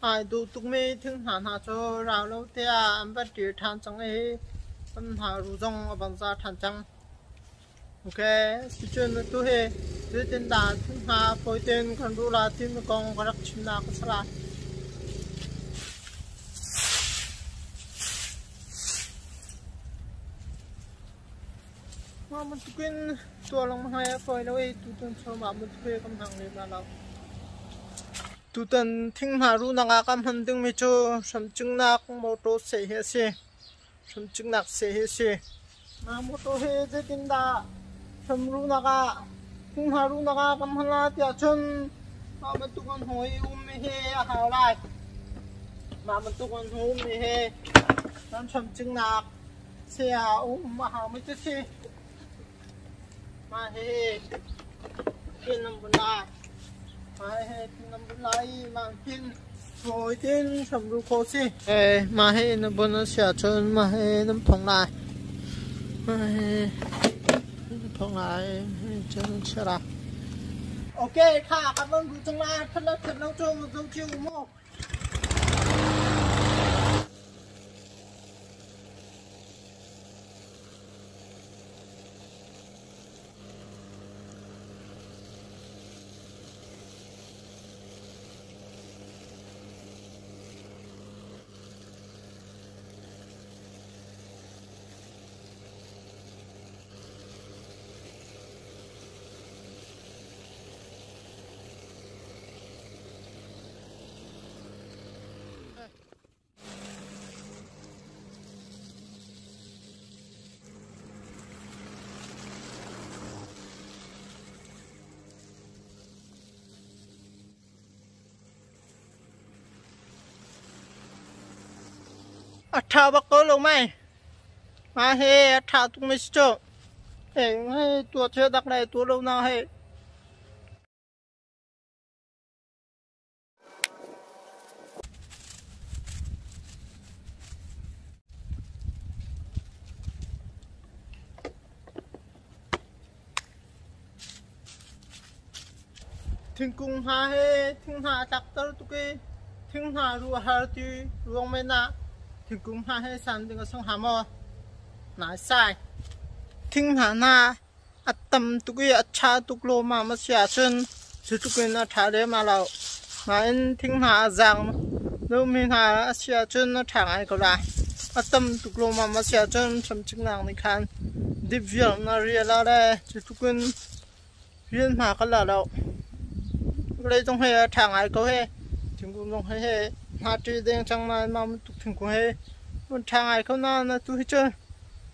Ai duh tukmi thing-hna hna cu rau lo te ah an van ṭil ṭhan cang i an hna-ru zong a van za ṭhan cang. Ok, sicun atu hi zeitindah thing-hna fawi tein kan ruh la timi kong ka rak chimnak a si lai. Mah bantukin tuah lengmang hi a fawi lo i tutan chom ah bantuk hi kan hmang lem lo. Tutan thinghnah ruhnak ah kan hman dingmi cu hramcingnak motor seh hi a si. Hramcingnak seh hi a si. Mah motor hi zeitindah hram ruhnak ah thinghnah ruhnak ah kan hman lai tiah cun mah bantuk an hawi i ummi hi a hau lai. Mah bantuk an ummi hi kan hramcingnak Saya um a hau mi cu si. Mah hi pin nan bun lai. Mah hi pin nan bun lai i mah pin fawi tein hramru khawh si. Mah hi na bun a si ahcun mah hi nan phong lai. Mah hi nan phong lai. Cun nan chia lai. Okay, kha kan van ru cang lai. That lo that lo cu zo cio mu. A ṭha bak ko lo mei. Mah hi a ṭha tuk mi si cu. Hei tuah thil dak le tuah lo na hei. Thingkung hna hi thing hna a tlakter tuk i thing hna ruah a har ti ruang men ah thingkung hna hi san ding a si hnga maw? Naisai. Thing hna hna A tam tuk i a ṭha tuk lawmmam a si ahcun cu tluk in a ṭha lem lo. Nain thinghnah a zaang lomi hna a si ahcun a ṭha ngai ko lai. A tam tuk lawmmam a si ahcun hramciknak nih khan dip viar in a rial ah le cu tluk in rian hma ka la lo. Vawlei zong hi a ṭha ngai ko hih. Thingkung zong hi hna ṭi deng cang nain mah bantuk thingkung hi an ṭha ngai ko nain atu hi cu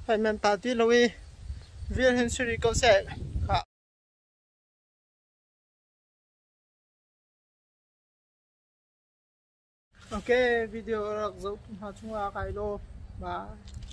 hei men ta ti lo i Rian hin si rih ko seh. Khah. Ok, video rak zoh tu hna chungah kai lawm. Bye.